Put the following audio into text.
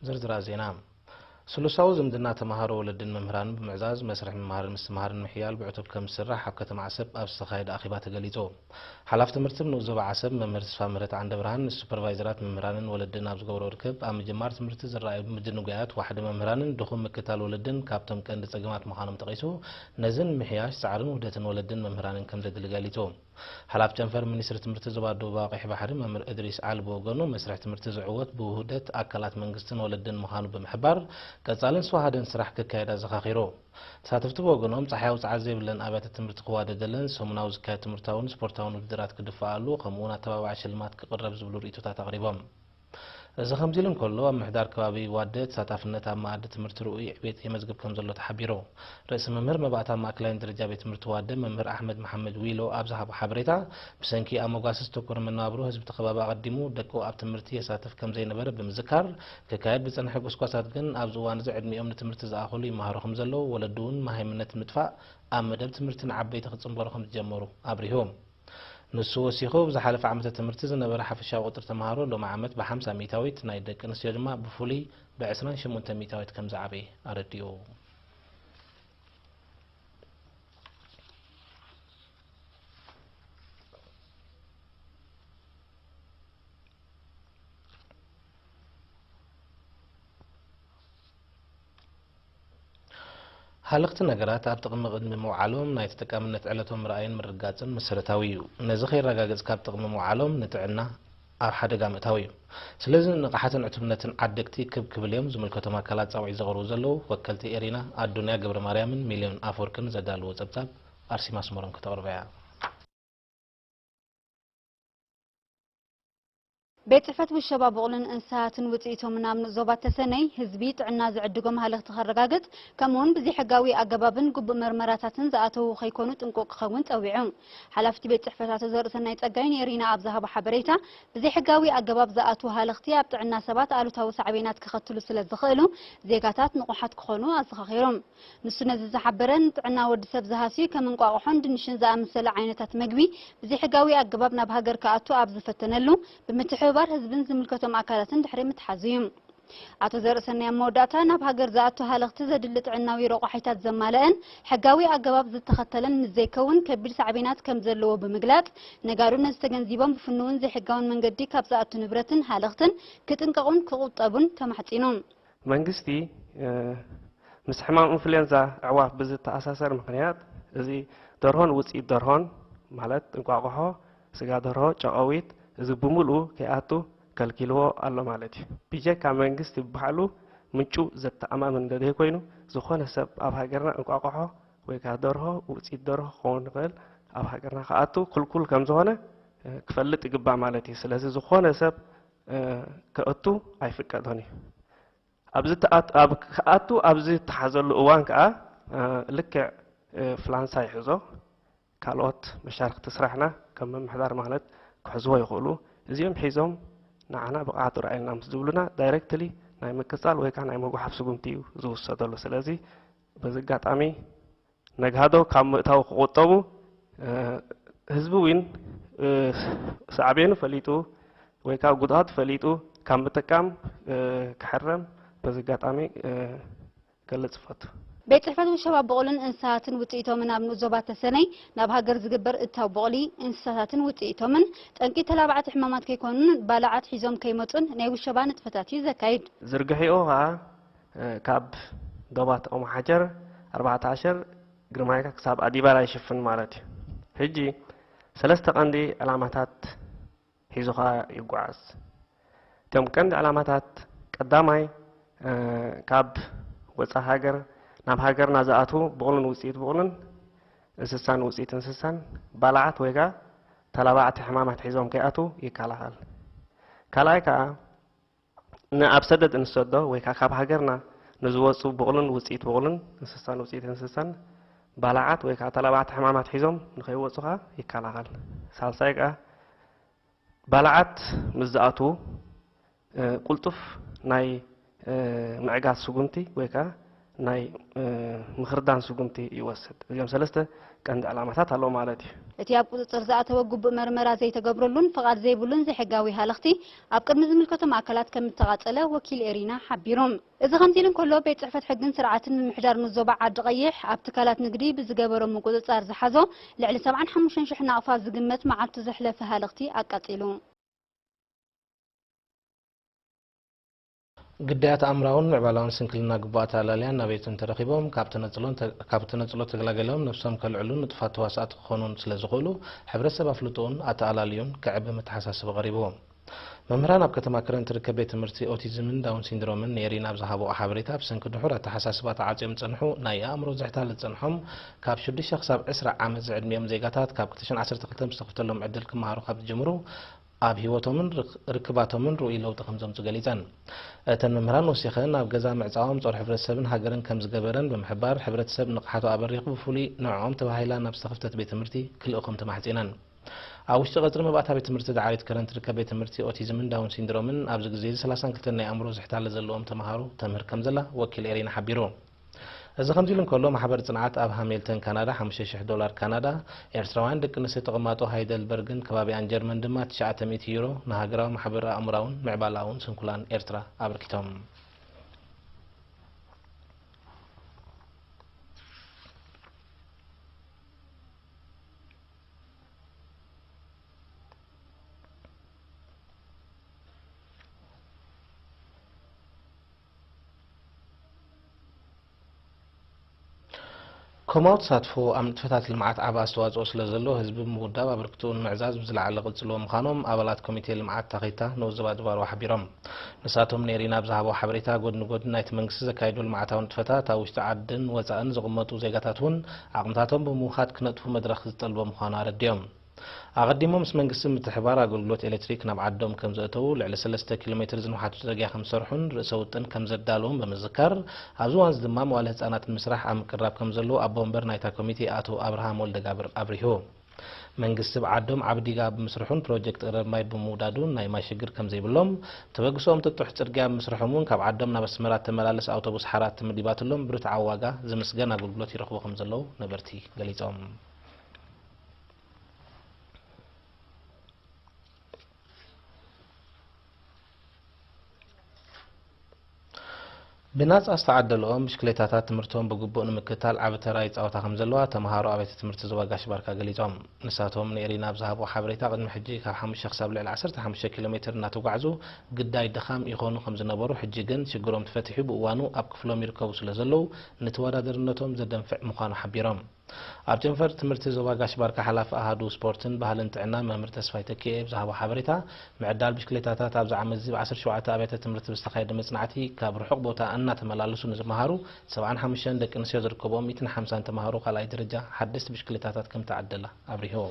ዝርዝራት ዜና። ስሉሳዊ ዝምድና ተምሃሮ፣ ወለድን መምህራንን ብምዕዛዝ መስርሕ ምምሃርን ምስትምሃርን ምሕያል ብዕቱብ ከም ዝስራሕ ኣብ ከተማ ዓሰብ ኣብ ዝተኻየደ ኣኼባ ተገሊጹ። ሓላፊ ትምህርቲ ንኡስ ዞባ ዓሰብ መምህር ተስፋምህረት ዓንደብርሃን ምስ ሱፐርቫይዘራት መምህራንን ወለድን ኣብ ዝገብሮ ርክብ፣ ኣብ ምጅማር ትምህርቲ ዝረኣዩ ምድንጓያት ዋሕዲ መምህራንን ድኹም ምክታል ወለድን ካብቶም ቀንዲ ጸገማት ምዃኖም ጠቒሱ፣ ነዚ ንምሕያሽ ጻዕርን ውህደትን ወለድን መምህራንን ከም ዘድሊ ገሊጹ። ሓላፊ ጨንፈር ሚኒስትሪ ትምህርቲ ዞባ ደቡባዊ ቀይሕ ባሕሪ መምህር እድሪስ ዓሊ ብወገኑ፣ መስርሕ ትምህርቲ ዝዕወት ብውህደት ኣካላት መንግስትን ወለድን ምዃኑ ብምሕባር፣ ቀጻልን ዝተዋሃደን ስራሕ ክካየድ ኣዘኻኺሩ። ተሳተፍቲ ብወገኖም፣ ጸሓያዊ ጸዓት ዘይብለን ኣብያተ ትምህርቲ ክዋደደለን፣ ሰሙናዊ ዝካየድ ትምህርታውን ስፖርታውን ውድድራት ክድፈኣሉ፣ ከምኡ'ውን ኣተባባዒ ሽልማት ክቕረብ ዝብሉ ርእይቶታት ኣቕሪቦም። እዚ ከምዚ ኢሉ እንከሎ፣ ኣብ ምሕዳር ከባቢ ዋደ ተሳታፍነት ኣብ መኣዲ ትምህርቲ ርኡይ ዕቤት የመዝግብ ከም ዘሎ ተሓቢሩ። ርእሲ መምህር መባእታ ማእከላይን ደረጃ ቤት ትምህርቲ ዋደ መምህር ኣሕመድ መሓመድ ዊሎ ኣብ ዝሃቦ ሓበሬታ፣ ብሰንኪ ኣብ መጓሰ ዝተኮረ መነባብሮ ህዝቢ እቲ ከባቢ ኣቐዲሙ ደቁ ኣብ ትምህርቲ የሳትፍ ከም ዘይነበረ ብምዝካር፣ ክካየድ ዝጸንሐ ጎስጓሳት ግን ኣብዚ እዋን እዚ ዕድሚኦም ንትምህርቲ ዝኣኸሉ ይመሃሩ ከም ዘለዉ፣ ወለዲ እውን መሃይምነት ንምጥፋእ ኣብ መደብ ትምህርቲ ንዓበይቲ ክጽንበሩ ከም ዝጀመሩ ኣብሪሁ። ንሱ ወሲኹ፣ ብዝሓለፈ ዓመተ ትምህርቲ ዝነበረ ሓፈሻዊ ቁጽሪ ተምሃሮ ሎሚ ዓመት ብ50%፣ ናይ ደቂ ኣንስትዮ ድማ ብፍሉይ ብ28% ከም ዝዓበየ ኣረዲኡ። ሃለኽቲ ነገራት ኣብ ጥቕሚ ቅድሚ ምውዓሎም፣ ናይ ተጠቃምነት ዕለቶም ምርኣይን ምርግጋጽን መሰረታዊ እዩ። ነዚ ከይረጋገጽካ ኣብ ጥቕሚ ምውዓሎም፣ ንጥዕና ኣብ ሓደጋ ምእታው እዩ። ስለዚ ንቕሓትን ዕቱብነትን ዓደግቲ ክብ ክብል እዮም ዝምልከቶም ኣካላት ጻውዒት ዘቕርቡ ዘለዉ ወከልቲ ኤሪና ኣዱንያ ገብረማርያምን ሚልዮን ኣፈወርቅን ዘዳልዎ ጸብጻብ ኣርሲማ ኣስመሮም ከተቕርቦ እያ። ቤት ጽሕፈት ውሸባ ብቑልን እንስሳትን ውጽኢቶምን ኣብ ንኡስ ዞባ ተሰነይ፣ ህዝቢ ጥዕና ዝዕድጎም ሃለኽቲ ከረጋግጽ፣ ከምኡውን ብዘይሕጋዊ ኣገባብን ግቡእ መርመራታትን ዝኣተዉ ከይኮኑ ጥንቁቕ ክኸውን ጸዊዑ። ሓላፊ እቲ ቤት ጽሕፈት ኣቶ ዘርእሰናይ ጸጋይ ንኤሪና ኣብ ዝሃቦ ሓበሬታ፣ ብዘይሕጋዊ ኣገባብ ዝኣትዉ ሃለኽቲ ኣብ ጥዕና ሰባት ኣሉታዊ ሳዕቤናት ከኸትሉ ስለ ዝኽእሉ፣ ዜጋታት ንቑሓት ክኾኑ ኣዘኻኺሩ። ንሱ ነዚ ዝሓበረ፣ ንጥዕና ወዲ ሰብ ዝሃስዩ ከም እንቋቑሖን ድንሽን ዝኣመሰለ ዓይነታት መግቢ ብዘይሕጋዊ ኣገባብ ናብ ሃገር ክኣቱ ኣብ ዝፈተነሉ፣ ብምትሕብባር ህዝብን ዝምልከቶም ኣካላትን ድሕሪ ምትሓዙ እዩ። ኣቶ ዘርእሰናይ ኣብ መወዳእታ፣ ናብ ሃገር ዝኣቱ ሃለኽቲ ዘድሊ ጥዕናዊ ረቋሒታት ዘማለአን ሕጋዊ ኣገባብ ዝተኸተለን ምስ ዘይከውን ከቢድ ሳዕቤናት ከም ዘለዎ ብምግላጽ፣ ነጋዶ ነዚ ተገንዚቦም ብፍኑውን ዘይሕጋውን መንገዲ ካብ ዝኣቱ ንብረትን ሃለኽትን ክጥንቀቑን ክቑጠቡን ተማሕጺኑ። መንግስቲ ምስ ሕማም ኢንፍሉዌንዛ ኣዕዋፍ ብዝተኣሳሰር ምኽንያት እዚ ደርሆን ውፅኢት ደርሆን ማለት እንቋቑሖ፣ ስጋ ደርሆ፣ ጨቐዊት እዚ ብሙሉኡ ከይኣቱ ከልኪልዎ ኣሎ ማለት እዩ። ብጀካ መንግስቲ ብባዕሉ ምንጩ ዘተኣማምን እንተዘይኮይኑ ዝኾነ ሰብ ኣብ ሃገርና እንቋቑሖ ወይ ከዓ ደርሆ ውፅኢት ደርሆ ክኸውን ይኽእል ኣብ ሃገርና ክኣቱ ክልኩል ከምዝኾነ ክፈልጥ ይግባእ ማለት እዩ። ስለዚ ዝኾነ ሰብ ከእቱ ኣይፍቀዶን እዩ። ኣብዚ ተኣት ኣብ ክኣቱ ኣብ ዝተሓዘሉ እዋን ከኣ ልክዕ ፍላንሳ ይሕዞ ካልኦት መሻርክቲ ስራሕና ከም ምምሕዳር ማለት ክሕዝዎ ይኽእሉ። እዚኦም ሒዞም ንዓና ብቕዓት ርኣየልና ምስ ዝብሉና ዳይረክትሊ ናይ ምቅጻል ወይ ከዓ ናይ ምጉሓፍ ስጉምቲ እዩ ዝውሰደሉ። ስለዚ በዚ ኣጋጣሚ ነግሃዶ ካብ ምእታው ክቑጠቡ፣ ህዝቢ እውን ሳዕቤኑ ፈሊጡ ወይ ከዓ ጉድኣቱ ፈሊጡ ካብ ምጥቃም ክሕረም በዚ ኣጋጣሚ ክገልፅ እፈቱ። ቤት ፅሕፈት ውሸባ ብቑልን እንስሳትን ውፅኢቶምን ኣብ ንኡስ ዞባ ተሰነይ ናብ ሃገር ዝግበር እታው ብቑሊ፣ እንስሳታትን ውፅኢቶምን ጠንቂ ተላባዕቲ ሕማማት ከይኮኑን ባላዓት ሒዞም ከይመፁን ናይ ውሸባ ንጥፈታት እዩ ዘካይድ። ዝርግሒኡ ከዓ ካብ ዶባት ኦምሓጀር ኣርባዕተ ኣሸር ግርማይካ ክሳብ ኣዲባራ ይሽፍን ማለት እዩ። ሕጂ ሰለስተ ቀንዲ ዕላማታት ሒዙ ኸኣ ይጓዓዝ። እቶም ቀንዲ ዕላማታት ቀዳማይ ካብ ወጻኢ ሃገር ናብ ሃገርና ዝኣትዉ ብቑልን ውጽኢት ብቑልን እንስሳን ውጽኢት እንስሳን ባልዓት ወይ ከኣ ተላባዕቲ ሕማማት ሒዞም ከይኣትዉ ይከላኸል። ካልኣይ ከኣ ንኣብ ሰደድ እንሰዶ ወይ ከኣ ካብ ሃገርና ንዝወጹ ብቑልን ውጽኢት ብቑልን እንስሳን ውጽኢት እንስሳን ባልዓት ወይ ከኣ ተላባዕቲ ሕማማት ሒዞም ንኸይወጹ ከኣ ይከላኸል። ሳልሳይ ከኣ ባልዓት ምስ ዝኣትዉ ቁልጡፍ ናይ ምዕጋት ስጉምቲ ወይ ከኣ ናይ ምኽርዳን ስጉምቲ ይወስድ። እዚኦም ሰለስተ ቀንዲ ዕላማታት ኣለዎ ማለት እዩ። እቲ ኣብ ቁፅፅር ዝኣተወ ግቡእ መርመራ ዘይተገብረሉን ፍቓድ ዘይብሉን ዘይሕጋዊ ሃለኽቲ ኣብ ቅድሚ ዝምልከቶም ኣካላት ከም እተቓፀለ ወኪል ኤሪና ሓቢሩ። እዚ ከምዚ ኢሉ እንከሎ፣ ቤት ፅሕፈት ሕግን ስርዓትን ምምሕዳር ንዞባ ዓዲ ቀይሕ ኣብ ትካላት ንግዲ ብዝገበሮ ምቁፅፃር ዝሓዞ ልዕሊ ሰብዓን ሓሙሽተን ሽሕ ናቕፋ ዝግመት መዓልቱ ዘሕለፈ ሃለኽቲ ኣቃፂሉ። ግዳያት ኣእምራውን ምዕባላውን ስንክልና ግቡእ ኣተኣላልያን ናበይቱ እንተረኺቦም ካብ ተነጽሎን ተ- ካብ ተነጽሎ ተገላገሎም ነብሶም ከልዕሉን ንጡፋት ተዋሳእቲ ክኾኑን ስለ ዝኽእሉ ሕብረተሰብ ኣፍልጦኡን ኣተኣላልዩን ክዕቢ መተሓሳስቢ ቀሪቡ። መምህራን ኣብ ከተማ ከረን ትርከብ ቤት ትምህርቲ ኦቲዝምን ዳውን ሲንድሮምን ንኤሪና ኣብ ዝሃብኦ ሓበሬታ ብሰንኪ ድሑር ኣተሓሳስባ ተዓጽዮም ዝጸንሑ ናይ ኣእምሮ ዝሕታለ ዝጸንሖም ካብ ሽዱሽተ ክሳብ ዕስራ ዓመት ዝዕድሚኦም ዜጋታት ካብ ክልተ ሽሕን ዓሰርተ ክልተን ብዝተኸፍተሎም ዕድል ክመሃሩ ካብ ዝጅምሩ ኣብ ህይወቶምን ርክ- ርክባቶምን ርኡይ ለውጢ ከም ዘምፁ ገሊፀን። እተን መምህራን ወሲኸን ኣብ ገዛ ምዕፃዎም ጾር ሕብረተሰብን ሃገርን ከም ዝገበረን ብምሕባር ሕብረተሰብ ንቕሓቱ ኣበሪኹ ብፍሉይ ንዕኦም ተባሂላ ናብ ዝተኸፍተት ቤት ትምህርቲ ክልእኾም ተማሕፂነን። ኣብ ውሽጢ ቀፅሪ መባእታ ቤት ትምህርቲ ዳዕሪት ከረን ትርከብ ቤት ትምህርቲ ኦቲዝምን ዳውን ሲንድሮምን ኣብዚ ግዜ እዚ ሰላሳን ክልተን ናይ ኣእምሮ ዝሕታለ ዘለዎም ተምሃሮ ተምህር ከም ዘላ ወኪል ኤሪና ሓቢሩ። እዚ ከምዚ ኢሉ እንከሎ ማሕበር ፅንዓት ኣብ ሃሚልተን ካናዳ ሓሙሽተ ሽሕ ዶላር ካናዳ ኤርትራውያን ደቂ ኣንስትዮ ተቐማጦ ሃይደልበርግን ከባቢኣን ጀርመን ድማ ትሽዓተ ሚእቲ ዩሮ ንሃገራዊ ማሕበር ኣእምራውን ምዕባላውን ስንኩላን ኤርትራ ኣበርኪቶም። ኮማዊ ተሳትፎ ኣብ ንጥፈታት ልምዓት ዓቢ ኣስተዋፅኦ ስለ ዘለዎ ህዝቢ ብምውዳብ ኣበርክትኡ ንምዕዛዝ ብዝለዓለ ክቕፅልዎ ምዃኖም ኣባላት ኮሚቴ ልምዓት ታኺታ ንውዝባ ድባርዋ ሓቢሮም። ንሳቶም ንኤሪና ኣብ ዝሃብዎ ሓበሬታ ጎድኒ ጎድኒ ናይቲ መንግስቲ ዘካይዶ ልምዓታዊ ንጥፈታት ኣብ ውሽጢ ዓድን ወፃእን ዝቕመጡ ዜጋታት እውን ዓቕምታቶም ብምውሃድ ክነጥፉ መድረኽ ዝጠልቦ ምዃኑ ኣረዲኦም። ኣቐዲሞም ምስ መንግስቲ ምትሕባር ኣገልግሎት ኤሌክትሪክ ናብ ዓዶም ከም ዘእተዉ ልዕሊ ሰለስተ ኪሎ ሜትር ዝንውሓቱ ፅርግያ ከም ዝሰርሑን ርእሰ ውጥን ከም ዘዳለዉን ብምዝካር ኣብዚ እዋን እዚ ድማ መዋለ ህፃናት ንምስራሕ ኣብ ምቅርራብ ከም ዘለዉ ኣቦ ወንበር ናይታ ኮሚቴ ኣቶ ኣብርሃም ወልደጋብር ኣብሪሁ። መንግስቲ ኣብ ዓዶም ዓቢ ዲጋ ብምስርሑን ፕሮጀክት ቀረብ ማይ ብምውዳዱን ናይ ማይ ሽግር ከም ዘይብሎም፣ ተበግሶኦም ጥጡሕ ጽርግያ ብምስርሖም እውን ካብ ዓዶም ናብ ኣስመራ እተመላልስ ኣውቶቡስ ሓራ ተመዲባትሎም ብርትዓዊ ዋጋ ዝምስገን ኣገልግሎት ይረኽቡ ከም ዘለዉ ነበርቲ ገሊጾም። ብናጻ ዝተዓደልኦም ብሽክሌታታት ትምህርቶም ብግቡእ ንምክትታል ዓቢ ተራ ይጻወታ ከም ዘለዋ ተምሃሮ ኣብያተ ትምህርቲ ዞባ ጋሽ ባርካ ገሊጾም። ንሳቶም ንኤሪና ኣብ ዝሃብዎ ሓበሬታ ቅድሚ ሕጂ ካብ ሓሙሽተ ክሳብ ልዕሊ ዓሰርተ ሓሙሽተ ኪሎ ሜትር እናተጓዕዙ ግዳይ ድኻም ይኾኑ ከም ዝነበሩ ሕጂ ግን ሽግሮም ተፈቲሑ ብእዋኑ ኣብ ክፍሎም ይርከቡ ስለ ዘለዉ ንተወዳደርነቶም ዘደንፍዕ ምዃኑ ሓቢሮም። ኣብ ጨንፈር ትምህርቲ ዞባ ጋሽ ባርካ ሓላፊ ኣሃዱ ስፖርትን ባህልን ጥዕናን መምህር ተስፋይ ተኪኤ ብዝሃቦ ሓበሬታ ምዕዳል ብሽክሌታታት ኣብዚ ዓመት እዚ ብ ዓሰርተ ሸውዓተ ኣብያተ ትምህርቲ ብዝተኻየደ መጽናዕቲ ካብ ርሑቕ ቦታ እናተመላለሱ ንዝመሃሩ ሰብዓን ሓሙሽተን ደቂ ኣንስትዮ ዝርከብኦም ሚእትን ሓምሳን ተምሃሮ ካልኣይ ደረጃ ሓደስቲ ብሽክሌታታት ከም ተዓደላ ኣብሪሁ።